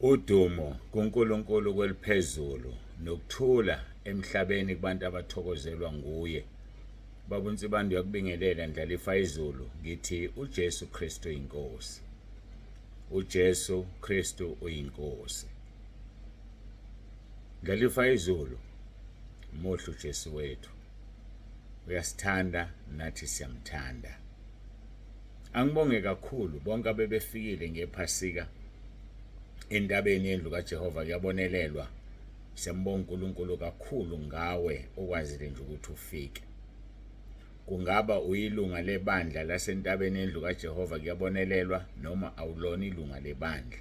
Udumo kuNkulunkulu kweliphezulu nokuthula emhlabeni kubantu abathokozelwa nguye. Baba uNsibande uyakubingelela Ndlalifa izulu ngithi uJesu Kristu inkosi. UJesu Kristu uyinkosi. Ndlalifa izulu muhle uJesu wethu. Uyasithanda nathi siyamthanda. Angibonge kakhulu bonke abebefikile ngePhasika entabeni yendlu kaJehova kuyabonelelwa. Siyambonga uNkulunkulu kakhulu ngawe okwazile nje ukuthi ufike. Kungaba uyilunga lebandla lasentabeni yendlu kaJehova kuyabonelelwa noma awulona ilunga lebandla.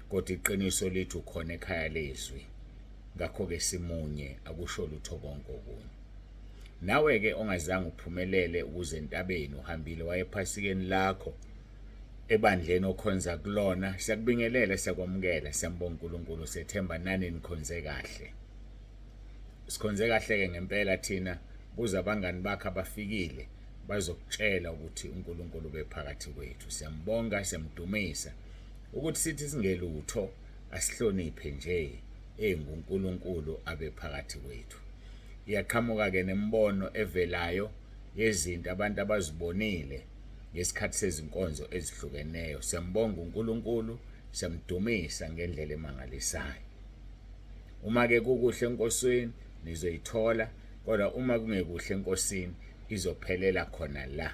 Kodwa iqiniso lithi ukhona ekhaya lezwi. Ngakho-ke simunye akusho lutho konke okunye. Nawe-ke ongazange uphumelele ukuze entabeni uhambile waye ephasikeni lakho ebandleni okhonza kulona siyakubingelela siyakwamukela siyambonga uNkulunkulu sethemba nani nikhonze kahle sikhonze kahle-ke ngempela thina buza abangani bakhe abafikile bazokutshela ukuthi uNkulunkulu ubephakathi kwethu siyambonga siyamdumisa ukuthi sithi singelutho asihloniphe nje enguNkulunkulu abe phakathi kwethu Iyaqhamuka-ke nemibono evelayo yezinto abantu abazibonile ngesikhathi sezinkonzo ezihlukeneyo. Siyambonga uNkulunkulu, siyamdumisa ngendlela emangalisayo. Uma-ke kukuhle enkosini nizoyithola, kodwa uma kungekuhle enkosini izophelela khona la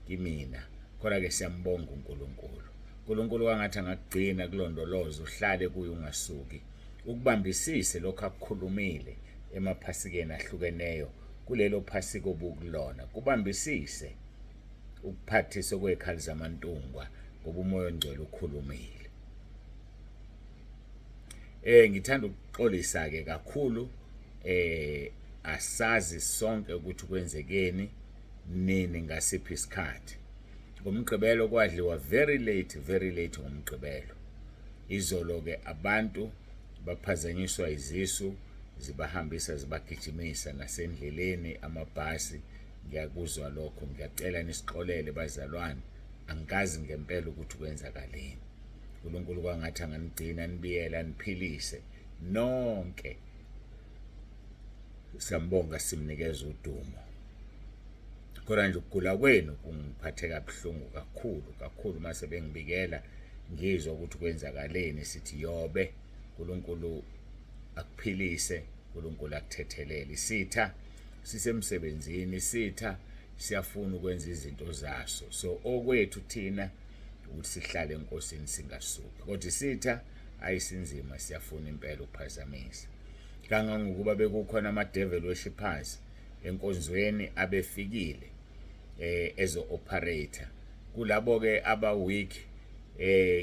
kimina. Kodwa-ke siyambonga uNkulunkulu. uNkulunkulu kwangathi angakugcina kulondoloze uhlale kuye ungasuki ukubambisise lokho akukhulumile emaphasikeni ahlukeneyo kulelo phasika obukulona kubambisise ukuphathisa okwekhali zamantungwa ngoba umoya ongcwele ukhulumile. Ngithanda ukuxolisa ke kakhulu asazi sonke ukuthi kwenzekeni nini ngasiphi isikhathi. Ngomgqibelo kwadliwa very late, very late ngomgqibelo. Izolo ke abantu baphazanyiswa izisu zibahambisa zibagijimisa nasendleleni amabhasi ngiyakuzwa lokho ngiyacela nisixolele bazalwane angikazi ngempela ukuthi kwenzakaleni uNkulunkulu kwangathi anganigcina nibiyela niphilise nonke siyambonga simnikeza udumo kodwa nje ukugula kwenu kungiphathe kabuhlungu kakhulu kakhulu mase bengibikela ngizwa ukuthi kwenzakaleni sithi yobe uNkulunkulu akuphilise uNkulunkulu akuthethelele isitha sisemsebenzini isitha siyafuna ukwenza izinto zaso so okwethu thina ukuthi sihlale enkosini singasuki kodwa isitha ayisinzima siyafuna impela ukuphazamisa kangangokuba bekukhona ama-devil worshippers enkonzweni abefikile ezo operator kulabo ke aba weak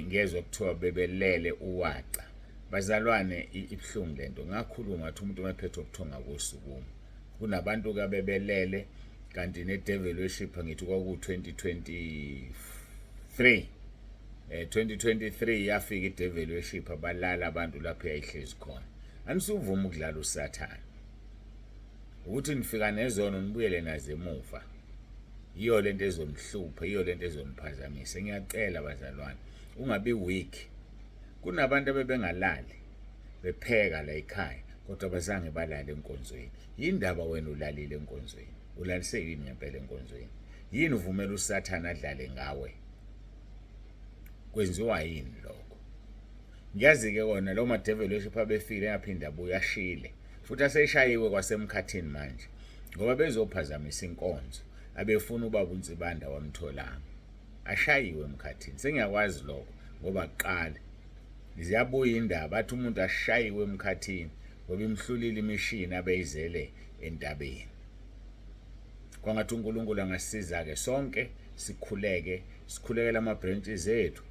ngezwe kuthiwa bebelele uwaca bazalwane ibuhlungu lento ngakhuluma ngathi umuntu mephethe ubuthonga kosukuma kunabantu ke abebelele kanti ne devil worship ngithi kwaku 2023 2023 yafika i devil worship abalala abantu lapho yayihlezi khona anisuvuma ukudlala usathane ukuthi nifika nezono nibuyele nazo emuva yiyo lento ezonihlupha yiyo lento ezoniphazamisa ngiyacela bazalwane ungabi weak kunabantu abebengalali bepheka la ekhaya kodwa abazange balale enkonzweni yindaba wena ulalile enkonzweni ulalise yini ngempela enkonzweni yini uvumela usathane adlale ngawe kwenziwa yini lokho ngiyazi-ke kona lo madeveli worship abefile engaphinde abuye ashile futhi aseshayiwe kwasemkhathini manje ngoba bezophazamisa inkonzo abefuna ubaba uNsibanda wamtholanga ashayiwe emkhathini sengiyakwazi lokho ngoba kuqala ziyabuya indaba athi umuntu ashayiwe emkhathini ngoba imhlulile imishini abeyizele entabeni kwangathi uNkulunkulu angasiza-ke sonke sikhuleke sikhulekele ama-branches ethu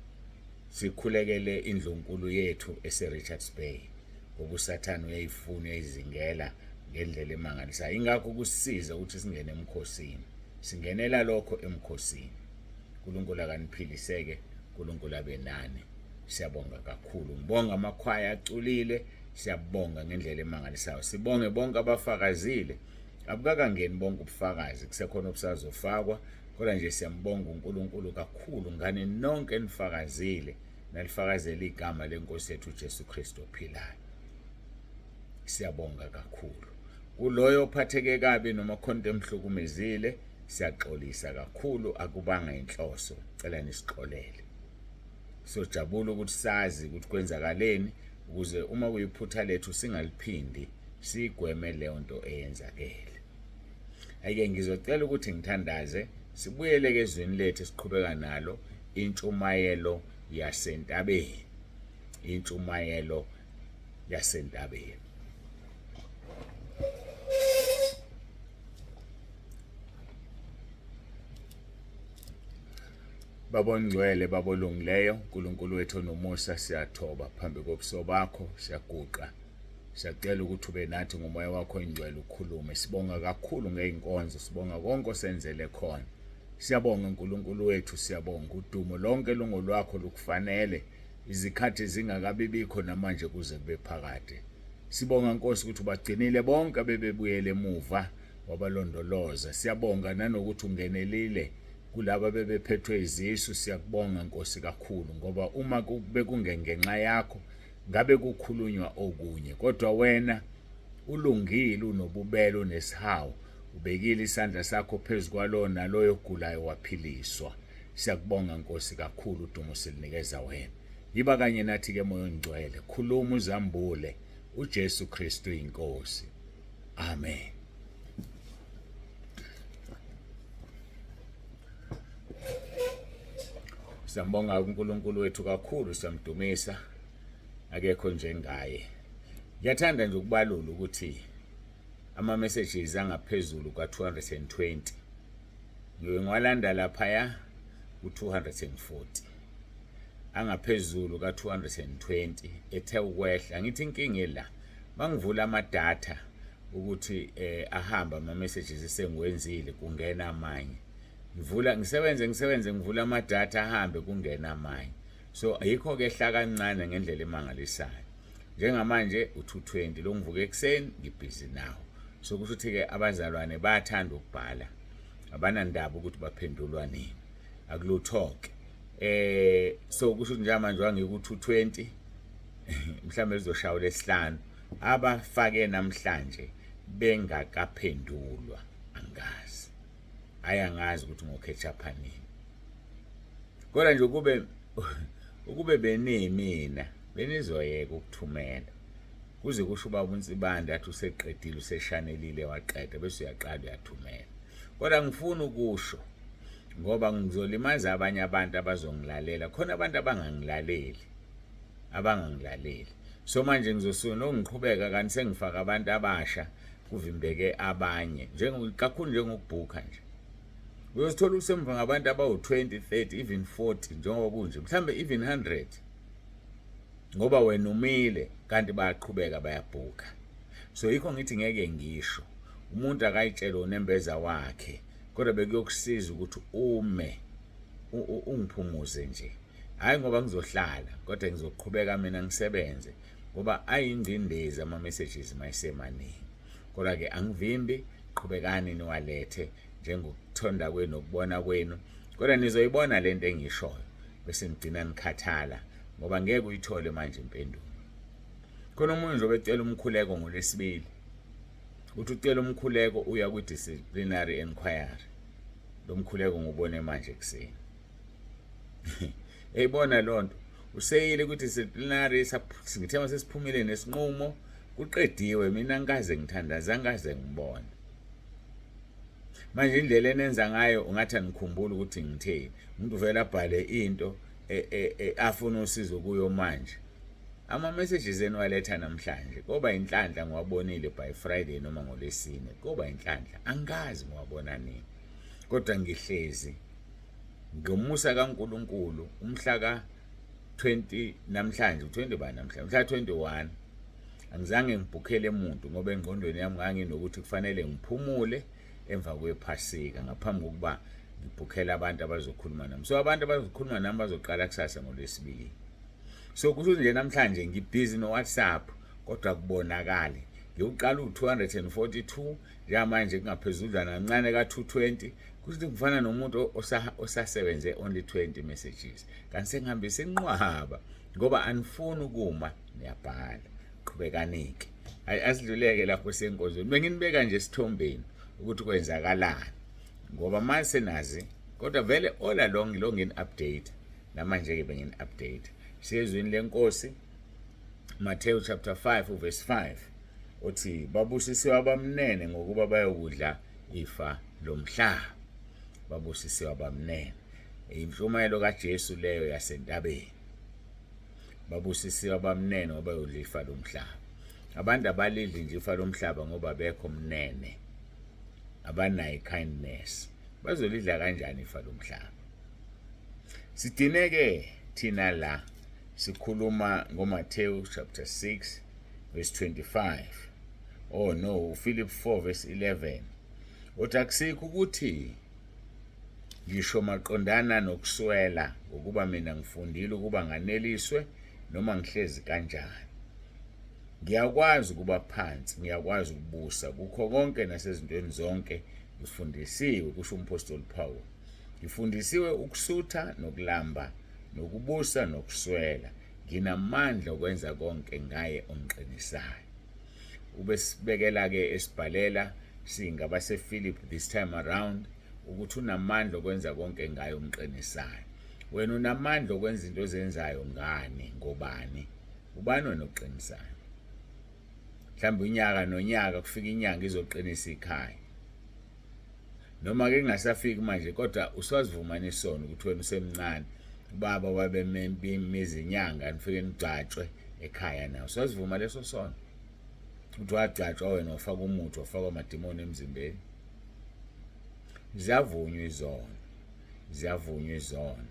sikhulekele indlunkulu yethu ese-Richards Bay ngoba uSathane uyayifuna uyayizingela ngendlela emangalisayo ingakho kusisiza ukuthi singene emkhosini singenela lokho emkhosini uNkulunkulu akaniphiliseke uNkulunkulu abe nani siyabonga kakhulu ngibonga amakhwaya aculile siyabonga ngendlela emangalisayo sibonge bonke abafakazile abukakangeni bonke ubufakazi kusekhona obusazofakwa kodwa nje siyambonga uNkulunkulu kakhulu ngane nonke enifakazile Nalifakazela igama lenkosi yethu uJesu Kristu ophilayo. Siyabonga kakhulu. Kuloyo ophatheke kabi noma khona into emhlukumezile, siyaxolisa kakhulu akubanga inhloso. Cela nisixolele. Sojabula ukuthi sazi ukuthi kwenzakaleni ukuze uma kuyiphutha lethu singaliphindi siyigweme leyo nto eyenzakele. Ake ngizocela ukuthi ngithandaze sibuyele ke ezweni lethu esiqhubeka nalo intshumayelo yasentabeni. Intshumayelo yasentabeni. Baba ongcwele, Baba olungileyo, uNkulunkulu wethu onomusa, siyathoba phambi kobuso bakho, siyaguqa. Siyacela ukuthi ube nathi ngomoya wakho oyingcwele ukhulume. Sibonga kakhulu ngey'nkonzo, sibonga konke osenzele khona. Siyabonga uNkulunkulu wethu, siyabonga udumo lonke lungolwakho lukufanele. Izikhathi zingakabibikho namanje kuze kube phakade. Sibonga Nkosi ukuthi ubagcinile bonke abebebuyele emuva wabalondoloza. Siyabonga nanokuthi ungenelile kulaba bebephethwe izisu. Siyakubonga Nkosi kakhulu ngoba uma bekungengenxa yakho ngabe kukhulunywa okunye, kodwa wena ulungile, unobubele, unesihawu, ubekile isandla sakho phezu kwalowo naloyo ogulayo waphiliswa. Siyakubonga Nkosi kakhulu, udumo silunikeza wena. Yiba kanye nathi ke Moya oNgcwele, khuluma uzambule uJesu Kristu inkosi. Amen. Siyambonga uNkulunkulu wethu kakhulu, siyamdumisa, akekho njengaye. Ngiyathanda nje ukubalula ukuthi ama messages angaphezulu ka-220 ngiwe ngiwalanda laphaya ku-240 angaphezulu ka-220 ethe ukwehla. Ngithi inkinga ela mangivula amadatha ukuthi ahamba ama messages esengiwenzile kungena amanye, ngivula ngisebenze ngisebenze ngivula amadatha ahambe kungena amanye, so ayikho ke hla kancane ngendlela emangalisayo. Njengamanje u220 lo ngivuka ekuseni ngibhizi nawo, so kusho ukuthi ke abazalwane bayathanda ukubhala, abanandaba ukuthi baphendulwa nini, akulutho-ke. So kusho ukuthi njengamanje wangiku 220 mhlawumbe lizoshaya lesihlanu abafake namhlanje bengakaphendulwa, angazi, hayi angazi ukuthi ngokhetha up nini, kodwa nje ukube benimina benizoyeka ukuthumela kuze kusho ubaba uNsibande athi useqedile, useshanelile waqeda, bese uyaqala uyathumela. Kodwa ngifuna ukusho ngoba ngizolimaza abanye abantu abazongilalela, khona abantu abangangilaleli, abangangilaleli. So manje ngizosuke nongiqhubeka kanti sengifaka abantu abasha kuvimbeke abanye, njengo kakhulu njengokubhukha nje. Uyozithola usemva ngabantu abawu-20, 30, even 40 njengoba kunje, mhlambe even 100, ngoba wena umile kanti bayaqhubeka bayabhukha. So yikho ngithi ngeke ngisho umuntu akayitshele unembeza wakhe, kodwa bekuyokusiza ukuthi ume ungiphumuze nje, hhayi ngoba ngizohlala, kodwa ngizoqhubeka mina ngisebenze ngoba ayingcindezi ama-messages mayisemaningi. Kodwa-ke angivimbi, qhubekani niwalethe njengokuthonda kwenu nokubona kwenu, kodwa nizoyibona lento engishoyo bese nigcina nikhathala ngoba ngeke uyithole manje impendulo. Khona omunye nje obecela umkhuleko ngolwesibili, uthi ucela umkhuleko uya kwi-disciplinary enquiry, lo mkhuleko ngubone manje ekuseni. Eyibona loo nto, useyile kwi-disciplinary, ngithe mase siphumile nesinqumo kuqediwe, mina ngikaze ngithandaza, angikaze ngibone. Manje indlela enenza ngayo ungathi anikhumbuli ukuthi ngitheni. Umuntu uvele abhale into afuna usizo kuyo manje. Ama-messages eniwaletha namhlanje koba inhlanhla ngiwabonile by Friday noma ngolwesine, koba inhlanhla angikazi ngiwabona nini, kodwa ngihlezi ngomusa kaNkulunkulu umhla ka-20 namhlanje, u-20 bani namhlanje, mhla 21 angizange ngibhukhele muntu ngoba engqondweni yami nganginokuthi kufanele ngiphumule emva kwephasika ngaphambi kokuba ngibhukhele abantu abazokhuluma nami. So abantu abazokhuluma nami bazoqala kusasa ngolwesibili. So kusho nje namhlanje ngibhizi no-WhatsApp kodwa kubonakali. Ngiwuqala u-242, njengamanje kungaphezudlwana kancane ka-220. Kusho ukuthi ngifana nomuntu osasebenze only 20 messages, kanti sengihambise inqwaba ngoba anifuni ukuma, niyabhala. Qhubekani-ke, asidluleke lapho senkonzweni. Benginibeka nje esithombeni ukuthi kwenzakalani, ngoba mase nazi, kodwa vele all along lo ngini-update, namanje-ke bengini-update. Siyezwini lenkosi, Matthew chapter 5 verse 5, uthi babusisiwe abamnene ngokuba bayokudla ifa lomhlaba. Babusisiwe abamnene. Intshumayelo kaJesu leyo yasentabeni. Babusisiwe abamnene ngoba bayodla ifa lomhlaba. Abantu abalidli nje ifa lomhlaba ngoba bekho mnene, abanayo kindness. Bazolidla kanjani ifa lomhlaba? Sidineke thina la sikhuluma ngoMathewu chapter 6 verse 25. Oh no, uPhilip 4 verse 11 uthi akusikho ukuthi ngisho maqondana nokuswela, ngokuba mina ngifundile ukuba nganeliswe noma ngihlezi kanjani. Ngiyakwazi ukuba phansi, ngiyakwazi ukubusa kukho konke nasezintweni zonke ngifundisiwe, kusho umphostoli Paul. Ngifundisiwe ukusutha nokulamba, nokubusa nokuswela. Nginamandla okwenza konke ngaye ongiqinisayo. Ubesibekela-ke esibhalela singabasePhilip this time around ukuthi unamandla okwenza konke ngaye omqinisayo. Wena unamandla okwenza into ozenzayo ngani? Ngobani? Ubani wena oqinisayo? Mhlawumbe unyaka nonyaka kufika inyanga izoqinisa ikhaya. Noma ke kungasafiki manje, kodwa uswazivumana isono ukuthi wena usemncane, ubaba wabemiza inyanga nifike nigcatshwe ekhaya, nawe uswazivuma leso sono ukuthi wagcatshwa wena, wafaka umuthi, wafakwa amadimoni emzimbeni. Ziyavunywa izono, ziyavunywa izono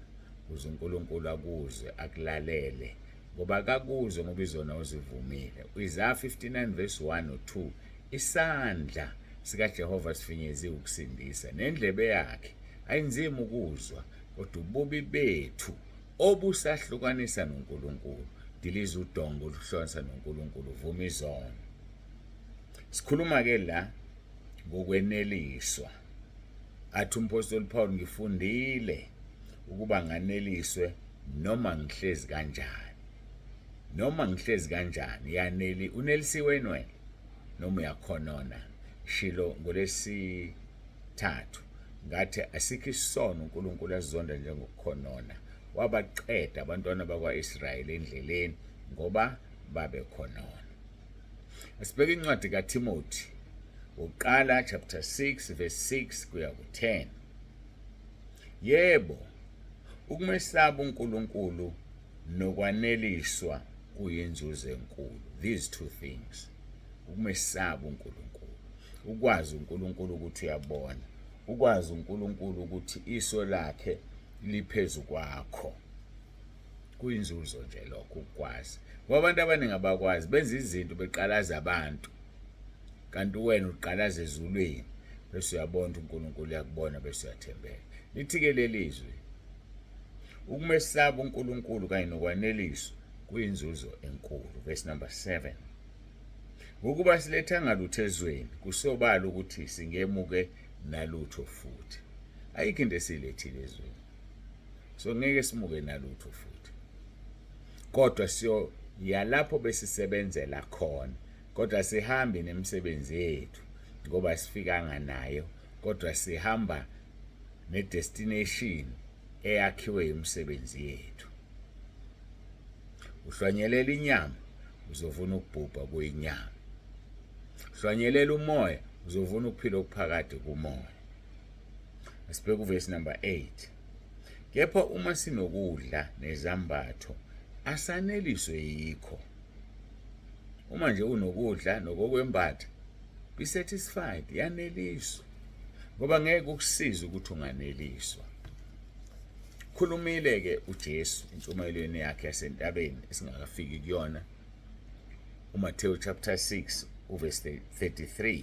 ukuze uNkulunkulu akuzwe, akulalele, ngoba akakuzwe ngoba izona uzivumile. Isaiah 59 verse 1 no 2, isandla sikaJehova sifinyeziwe ukusindisa, nendlebe yakhe ayinzima ukuzwa, kodwa ububi bethu obusahlukanisa noNkulunkulu. Diliza udonga oluhlukanisa noNkulunkulu, vuma izono. Sikhuluma ke la ngokweneliswa. Athi umphostoli Paul, ngifundile ukuba nganeliswe noma ngihlezi kanjani. Noma ngihlezi kanjani, yaneli unelisiwe wena noma uyakhonona. Shilo ngolesithathu ngathi asikho isono uNkulunkulu asizonda njengokukhonona. Wabaqeda abantwana bakwa-Israyeli endleleni ngoba babekhonona. Asibheke incwadi kaTimothy wokuqala chapter 6 verse 6 kuya ku-10. Yebo, ukumesaba uNkulunkulu nokwaneliswa kuyinzuzo enkulu. These two things, ukumesaba uNkulunkulu, ukwazi uNkulunkulu ukuthi uyabona, ukwazi uNkulunkulu ukuthi iso lakhe liphezu kwakho, kuyinzuzo nje lokho ukukwazi, ngoba abantu abaningi abakwazi, benza izinto beqalaza abantu, kanti wena uqalaza ezulwini bese uyabona ukuthi uNkulunkulu uyakubona, bese uyathembeka. Lithi-ke leli zwi, ukumesaba uNkulunkulu kanye nokwaneliswa kuyinzuzo enkulu. Verse number 7, ngokuba silethanga lutho ezweni, kusobala ukuthi singemuke nalutho futhi. Ayikho into esiyilethile ezweni, so ngeke simuke nalutho futhi, kodwa siyoya lapho besisebenzela khona. Kodwa sihambi nemisebenzi yethu ngoba sifikanga nayo, kodwa sihamba nedestination eyakhiwe imisebenzi yethu. Uhlwanyelela inyama, uzovuna ukubhubha kuyinyama. Uhlwanyelela umoya, uzovuna ukuphila okuphakade kumoya. Asibheke uvesi number 8. Kepha uma sinokudla nezambatho, asaneliswe yikho. Uma nje unokudla nokokwembatha, be satisfied, yaneliswa, ngoba ngeke ukusize ukuthi unganeliswa. Khulumile ke uJesu intshumayelweni yakhe yasentabeni esingakafiki kuyona, uMathewu chapter 6 uverse 33,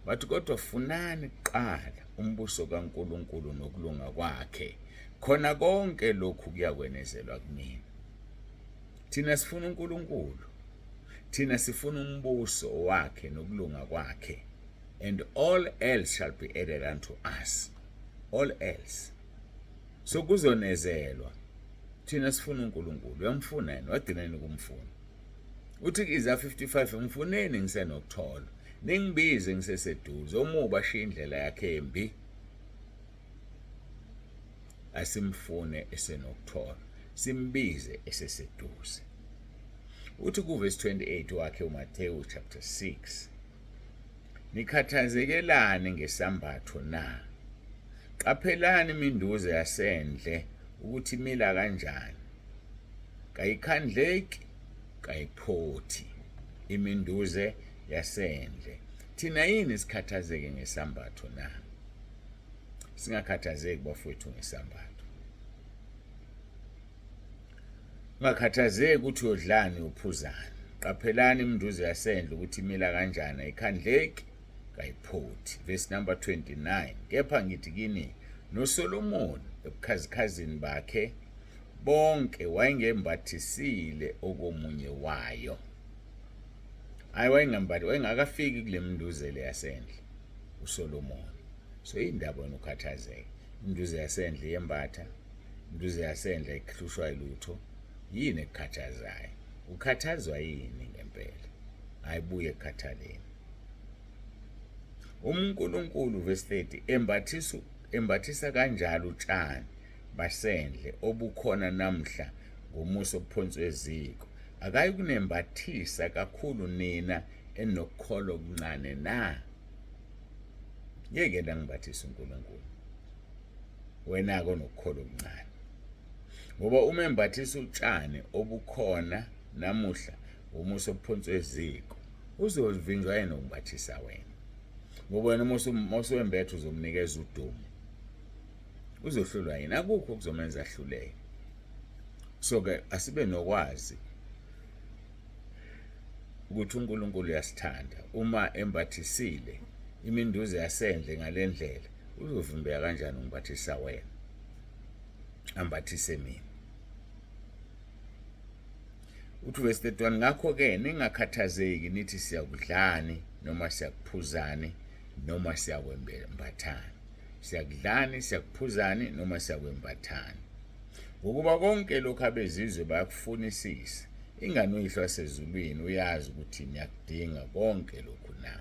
wathi kodwa funani kuqala umbuso kaNkulunkulu nokulunga kwakhe, khona konke lokhu kuyakwenezelwa kunina. Thina sifuna uNkulunkulu. Thina sifuna umbuso wakhe nokulunga kwakhe, and all else shall be added unto us. All else. So kuzonezelwa. Thina sifuna uNkulunkulu. Uyamfuna yena, wagcina yini ukumfuna? Uthi ku-Isaya 55, ngifuneni ngisenokuthola. Ningibize ngiseseduze. Omubi ashiye indlela yakhe embi. Asimfune esenokuthola. Simbize eseseduze. Uthi kuvesi 28 wakhe uMathewu chapter 6, Nikhathazekelani ngesambatho na? Qaphelani iminduze yasendle ukuthi imila kanjani. Kayikhandleki, kayiphothi iminduze yasendle. Thina yini sikhathazeke ngesambatho na? Singakhathazeki bafowethu ngesambatho. Ungakhathazeki ukuthi uyodlani uphuzani. Qaphelani iminduze yasendle ukuthi imila kanjani, ayikhandleki, kayiphothi. Verse number 29. Kepha ngithi kini, noSolomoni ebukhazikhazini bakhe bonke wayengembathisile okomunye wayo. Hayi, wayengambathi, wayengakafiki kule minduzele yasendle uSolomoni. So indaba wena ukhathazeke. Induze yasendle yembatha, induze yasendle ayihlushwa lutho. Yini ekukhathazayo? Ukhathazwa yini ngempela? Hayi, buye ekukhathaleni. UNkulunkulu, verse 30, embathisa kanjalo utshani basendle obukhona namhla ngomuso obuphonswe eziko, akayi kunembathisa kakhulu nina enokukholwa okuncane na? Ngeke nangibathisa uNkulunkulu wena-ke onokukholwa okuncane, ngoba uma embathisa utshani obukhona namuhla ngomuso obuphonswe eziko, uzovinjwa yena ukumbathisa wena, ngoba wena uma usuwembethe uzomnikeza udumo. Uzohlulwa yini? Akukho okuzomenza ahluleke. So-ke asibe nokwazi ukuthi uNkulunkulu uyasithanda. Uma embathisile iminduze yasendle ngale ndlela, uzovimbeka kanjani ukumbathisa wena, ambathise mina? Uthi verse 31, ngakho-ke ningakhathazeki nithi siyakudlani noma siyakuphuzani noma siyakwembathani. Siyakudlani, siyakuphuzani noma siyakwembathani. Ngokuba konke lokhu abezizwe bayakufunisisa. Ingani uYihlo wasezulwini uyazi ukuthi niyakudinga konke lokhu na?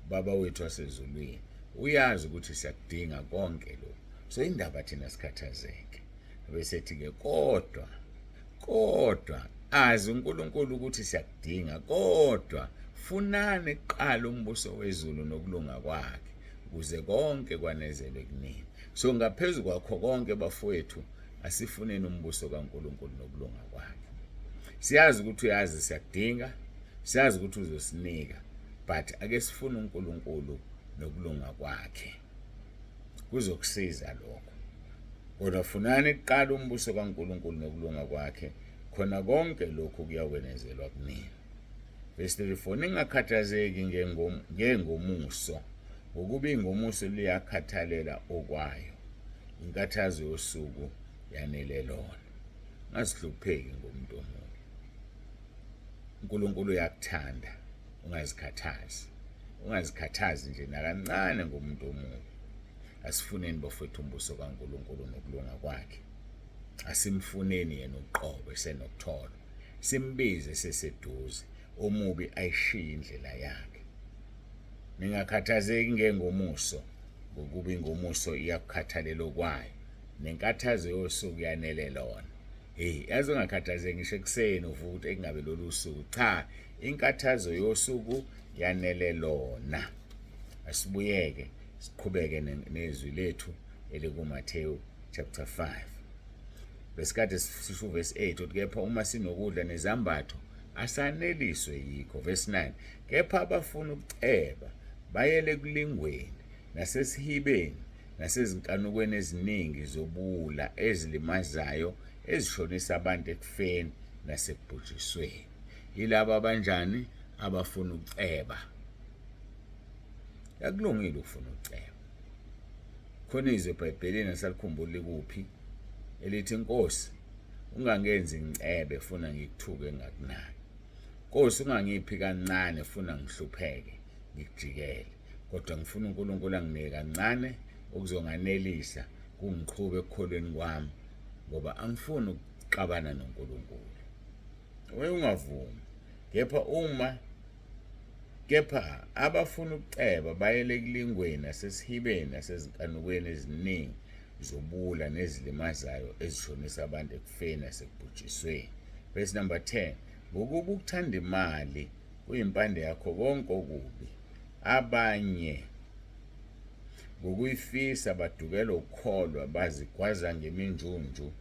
Baba wethu wasezulwini uyazi ukuthi siyakudinga konke lokhu. So indaba thina sikhathazeke. Besethi-ke kodwa azi uNkulunkulu ukuthi siyakudinga, kodwa funani kuqala umbuso wezulu nokulunga kwakhe, ukuze konke kwanezelwe kunini. So ngaphezu kwakho konke bafowethu, asifuneni umbuso kaNkulunkulu nokulunga kwakhe. Siyazi ukuthi uyazi siyakudinga, siyazi ukuthi uzosinika, but ake sifune uNkulunkulu nokulunga kwakhe. Kuzokusiza lokho. Kodwa funani kuqala umbuso kaNkulunkulu nokulunga kwakhe, khona konke lokhu kuyakwenezelwa kunina. Verse 34, ningakhathazeki ngengomuso, ngokuba ingomuso liyakhathalela okwayo. Inkathazo yosuku yanele lona. Ungazihlupheki ngomuntu omubi. uNkulunkulu uyakuthanda, ungazikhathazi. Ungazikhathazi nje nakancane ngomuntu omubi. Asifuneni bafowethu umbuso kaNkulunkulu nokulunga kwakhe. Asimfuneni yena uqobo esenokuthola. Simbize seseduze, omubi ayishiye indlela yakhe. Ningakhathazeki ngengomuso, ngokuba ingomuso iyakukhathalela okwayo, nenkathazo yosuku yanele lona. Hey, yazi ungakhathazeki ngisho ekuseni uvuka ukuthi engabe lolu suku. Cha, inkathazo yosuku yanele lona. Asibuyeke siqhubeke nezwi lethu elikuMathewu chapter 5. Besikade sisho verse 8 ukuthi kepha uma sinokudla nezambatho asaneliswe yikho. Verse 9, kepha abafuna ukuceba bayele ekulingweni nasesihibeni nasezinkanukweni eziningi zobuwula ezilimazayo ezishonisa abantu ekufeni nasekubhujisweni. Yilabo abanjani? Abafuna ukuceba. Akulungile ukufuna ukuceba. Khona izwi eBhayibhelini asalikhumbula likuphi elithi, Nkosi, ungangenzi ngicebe funa ngikuthuke ngakunaki. Nkosi ungangiphi kancane funa ngihlupheke ngikujikele, kodwa ngifuna uNkulunkulu anginike kancane okuzonganelisa kungiqhube ekukholweni kwami ngoba angifuni ukuxabana noNkulunkulu. We ungavumi. Kepha uma kepha abafuna ukuceba bayele ekulingweni nasesihibeni nasezinkanukweni eziningi zobula nezilimazayo ezishonisa abantu ekufeni nasekubhujisweni. Verse number 10. Ngokuba ukuthanda imali kuyimpande yakho konke okubi. Abanye ngokuyifisa badukelwa ukukholwa bazigwaza ngeminjunju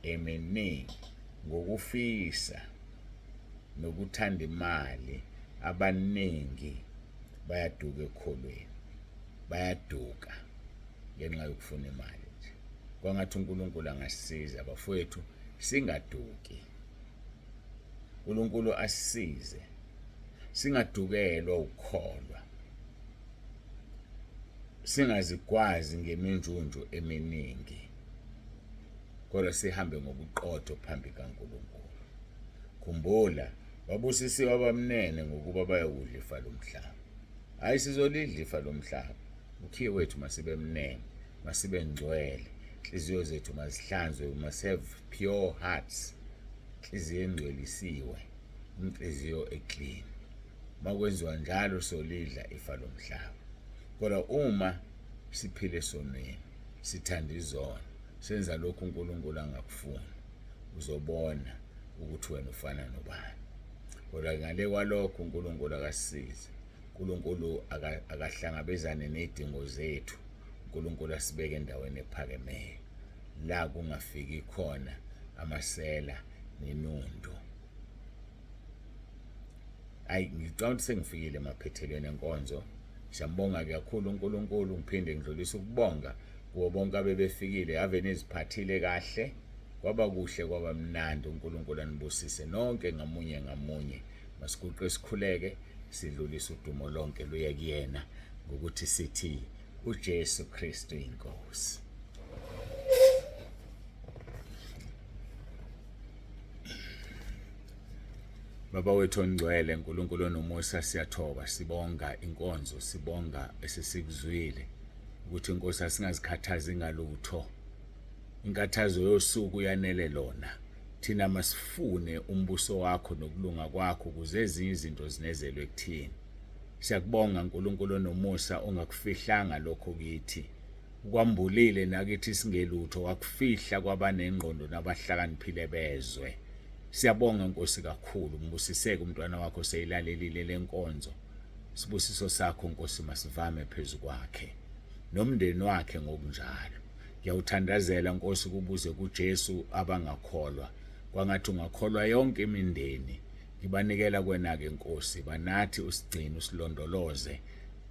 eminingi ngokufisa nokuthanda imali abaningi bayaduka ekukholweni bayaduka ngenxa yokufuna imali nje kwangathi uNkulunkulu angasisiza bafowethu singaduki uNkulunkulu asisize singadukelwa ukukholwa singazigwazi ngeminjunju eminingi kodwa sihambe ngobuqotho phambi kaNkulunkulu. Khumbula, babusisiwe abamnene ngokuba bayokudla ifa lomhlaba. Hayi sizolidla ifa lomhlaba. Ukhiye wethu masibe mnene, masibe ngcwele. Inhliziyo zethu mazihlanzwe, we must have pure hearts. Inhliziyo engcwelisiwe, inhliziyo eclean. Makwenziwa njalo solidla ifa lomhlaba. Kodwa uma siphile esonweni, sithanda izono, senza lokhu uNkulunkulu angakufuni, uzobona ukuthi wena ufana nobani. Kodwa ngale kwalokho uNkulunkulu akasisize. uNkulunkulu akahlangabezane nezidingo zethu. uNkulunkulu asibeke endaweni ephakemeyo la kungafiki khona amasela nenundu. Ayi ngicabanga ukuthi sengifikile emaphethelweni enkonzo. Siyambonga kakhulu uNkulunkulu, ngiphinde ngidlulise ukubonga kubo bonke abebefikile, ave niziphathile kahle, kwaba kuhle kwaba mnandi. uNkulunkulu anibusise nonke ngamunye ngamunye. Masiguqe sikhuleke sidlulise udumo lonke luye kuyena ngokuthi sithi uJesu Kristu inkosi. Baba wethu ongcwele, uNkulunkulu onomusa, siyathoba sibonga inkonzo, sibonga esesikuzwile ukuthi inkosi asingazikhathazi ngalutho. Inkathazo yosuku yanele lona. Thina masifune umbuso wakho nokulunga kwakho ukuze ezinye izinto zinezelwe kuthina. Siyakubonga uNkulunkulu onomusa ongakufihlanga lokho kithi. Ukwambulile nakithi singelutho wakufihla kwabanengqondo nabahlakaniphile bezwe. Siyabonga Nkosi kakhulu, mbusiseke umntwana wakho seyilalelile lenkonzo. Sibusiso sakho Nkosi masivame phezu kwakhe nomndeni wakhe ngokunjalo. Ngiyawuthandazela Nkosi kubuze kuJesu abangakholwa. Kwangathi ungakholwa yonke imindeni. Ngibanikela kwena-ke Nkosi, banathi usigcine usilondoloze.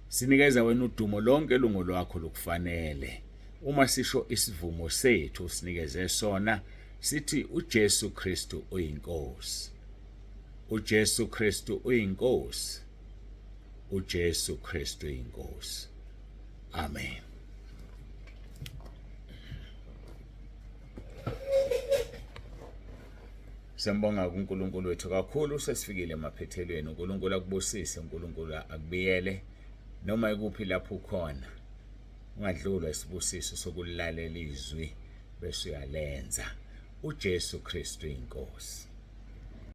Sinikeza wena udumo lonke lungolwakho lukufanele. Uma sisho isivumo sethu usinikeze sona sithi uJesu Kristu uyiNkosi. uJesu Kristu uyiNkosi. uJesu Kristu uyiNkosi. Amen. Siyambonga kuNkulunkulu wethu kakhulu sesifikile emaphethelweni. uNkulunkulu akubusise, uNkulunkulu akubiyele noma ikuphi lapho ukhona. Ungadlulwa isibusiso sokulalela izwi bese uyalenza. uJesu Kristu inkosi.